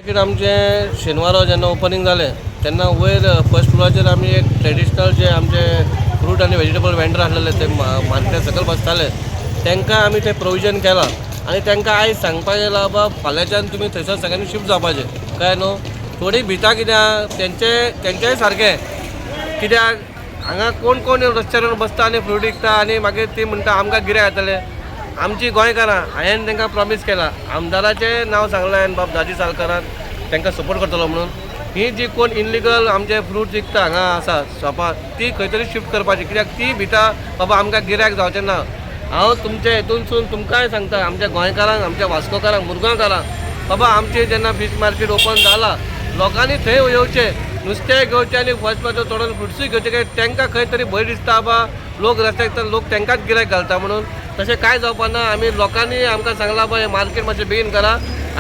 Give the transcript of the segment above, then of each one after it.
Market आमचें शेनवारा जेन्ना ओपनींग जालें तेन्ना वयर फर्स्ट फ्लोराचेर आमी एक ट्रेडिशनल जे आमचे फ्रूट आनी वेजिटेबल वेंडर आसलेले ते मार्केटा सकयल बसताले, तांकां आमी तें प्रोविजन केलां आनी तांकां आयज सांगपाक येयला, बाबा फाल्यांच्यान तुमी थंयसर सगळ्यांनी शिफ्ट जावपाचें. कळ्ळें न्हू? थोडीं भिता कित्याक तेंचेय सारकें, कित्याक हांगा कोण कोण रस्त्यार येवन बसता आनी फ्रूट विकता आनी मागीर ती म्हणटा आमकां गिरायक येतलें. आमची गोंयकारां, हांवें तांकां प्रॉमीस केलां, आमदाराचें नांव सांगलां हांवें, बाब दाजी सालकारान तांकां सपोर्ट करतलो म्हणून. ही जी कोण इनलिगल आमचे फ्रूट विकता हांगा आसा शॉपार, ती खंय तरी शिफ्ट करपाची, कित्याक ती भिता बाबा आमकां गिरायक जावचें ना. हांव तुमच्या हितूनसून तुमकांय सांगता, आमच्या गोंयकारांक, आमच्या वास्कोकारांक, मुरगांवकारांक, बाबा आमचें जेन्ना फीश मार्केट ओपन जाला, लोकांनी थंय येवचें, नुस्तें घेवचें आनी फर्स्ट क्लास थोडो फ्रुट्सूय घेवचें. काय तांकां खंय तरी भंय दिसता, बाबा लोक रस्त्यार, लोक तांकांच गिरायक घालता म्हणून. तशें कांय जावपा ना. आमी लोकांनी आमकां सांगलां, बाबा हें मार्केट मातशें बेगीन करा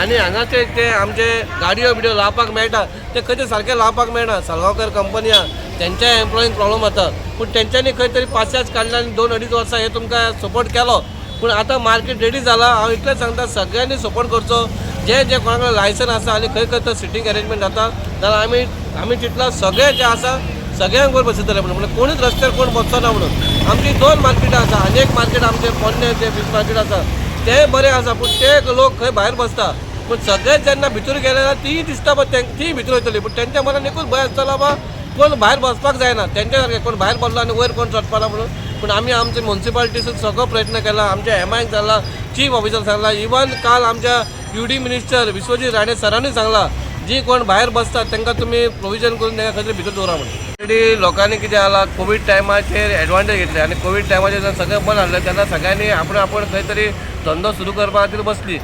आनी हांगाचे ते आमचे गाडयो बिडयो लावपाक मेळटा ते खंय तरी सारकें लावपाक मेळना. सालगांवकर कंपनी आहा, तेंच्या एम्प्लॉईंक प्रॉब्लम जाता, पूण तेंच्यांनी खंय तरी पासियेंस काडला आनी 2-2.5 वर्सां हे तुमकां सपोर्ट केलो. पूण आतां मार्केट रेडी जाला. हांव इतलेंच सांगता, सगळ्यांनी सपोर्ट करचो. जे जे कोणा कडेन लायसन आसा आनी खंय खंय तो सिटींग अरेंजमेंट जाता जाल्यार आमी आमी चिंतला सगळे जे आसा सगळ्यांक वयर बसयतले म्हणून, म्हणजे कोणूच रस्त्यार कोण बसचो ना म्हणून. आमची दोन मार्केटां आसा आनी एक मार्केट आमचें पोन्नें जें फीश मार्केट आसा तें बरें आसा, पूण ते लोक खंय भायर बसता. पूण सगळे जेन्ना भितर गेले जाल्यार तीय दिसता, पण तीय भितर वयतली. पूण तेंच्या मनान एकूच भंय आसतलो, बाबा कोण भायर बसपाक जायना, तेंच्या सारकें कोण भायर बसलो आनी वयर कोण चडपाना म्हणून. पूण आमी आमचे मुन्सिपालिटीसून सगळो प्रयत्न केला, आमच्या एमआयक सांगला, चीफ ऑफिसर सांगला, इवन काल आमच्या युडी मिनिस्टर विश्वजीत राणे सरांनी सांगला, जी कोण भायर बसतात तांकां तुमी प्रोविजन करून तांकां खंय तरी भितर दवरा म्हणून. ऑलरेडी लोकांनी कितें जाला, कोवीड टायमाचेर एडवांटेज घेतले आनी कोवीड टायमाचेर जेन्ना सगळें बंद आहलें तेन्ना सगळ्यांनी आपण आपण खंय तरी धंदो सुरू करपा खातीर बसली.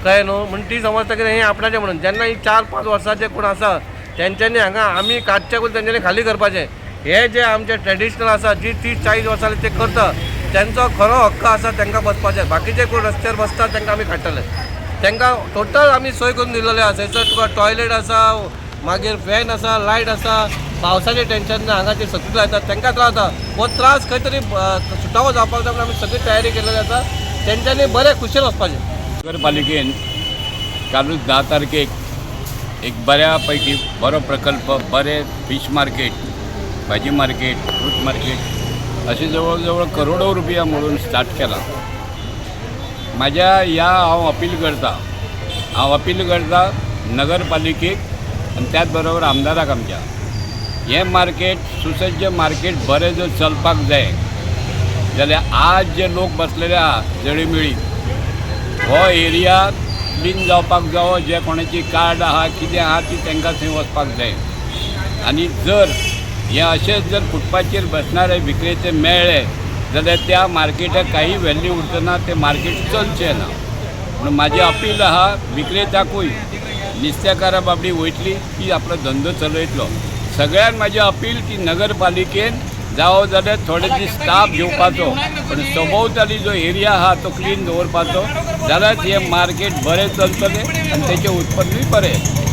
कळ्ळें न्हू? म्हण ती समजता की हें आपणाचें म्हणून. जेन्ना ही 4-5 वर्सांचे कोण आसा तेंच्यांनी हांगा आमी काडच्या पयलीं तेंच्यांनी खाली करपाचें. हे जे आमचे ट्रेडिशनल आसा, जी 30-40 वर्सां ते करता, तेंचो खरो हक्क आसा तांकां बसपाचें. बाकीचे कोण रस्त्यार बसता तांकां आमी काडटले. तांकां टोटल आमी सोय करून दिलेली आसा. थंयसर तुका टॉयलेट आसा, मागीर फॅन आसा, लायट आसा, पावसाचें टेंशन ना. हांगा जे सगळीं येतात तांकां त्रास जाता, हो त्रास खंय तरी सुटावो जावपाक जाय म्हणून आमी सगळी तयारी केलेली आसा. तेंच्यांनी बरें खुशयेन वचपाचें. नगरपालिकेन कालूच 10 तारखेक एक बऱ्या पैकी बरो प्रकल्प, बरे फिश मार्केट, भाजी मार्केट, फ्रूट मार्केट असे जवळजवळ करोडो रुपया मोडून स्टार्ट केला. माझ्या ह्या हांव अपील करता, हांव अपील करता नगरपालिकेक आनी त्याच बरोबर आमदाराक आमच्या, हें मार्केट सुसज्ज मार्केट बरें जर चलपाक जाय जाल्यार आज जे लोक बसलेले आहा जळीमिळी, हो एरिया क्लीन जावपाक जावो. जे कोणाची कार्ड आहा, कितें आहा, ती तांकां थंय वचपाक जाय. आनी जर हे अशेंच जर फुटपाथाचेर बसणारे विक्रेते मेळ्ळे जाल्यार त्या मार्केटाक काही व्हॅल्यू उरतना, तें मार्केट चलचें ना. म्हणून म्हाजें अपील आहा विक्रेत्याकूय, नुस्तेकारां बाबडी वयतली, ती आपलो धंदो चलयतलो. सगळ्यांक म्हाजें अपील की नगरपालिकेन जावो जाल्यार थोडे दीस स्टाफ घेवपाचो, पण सभोवताली जो एरिया आहा तो क्लीन दवरपाचो, जाल्यार हें मार्केट बरें चलतलें आनी तेचें उत्पन्नूय बरें येतलें.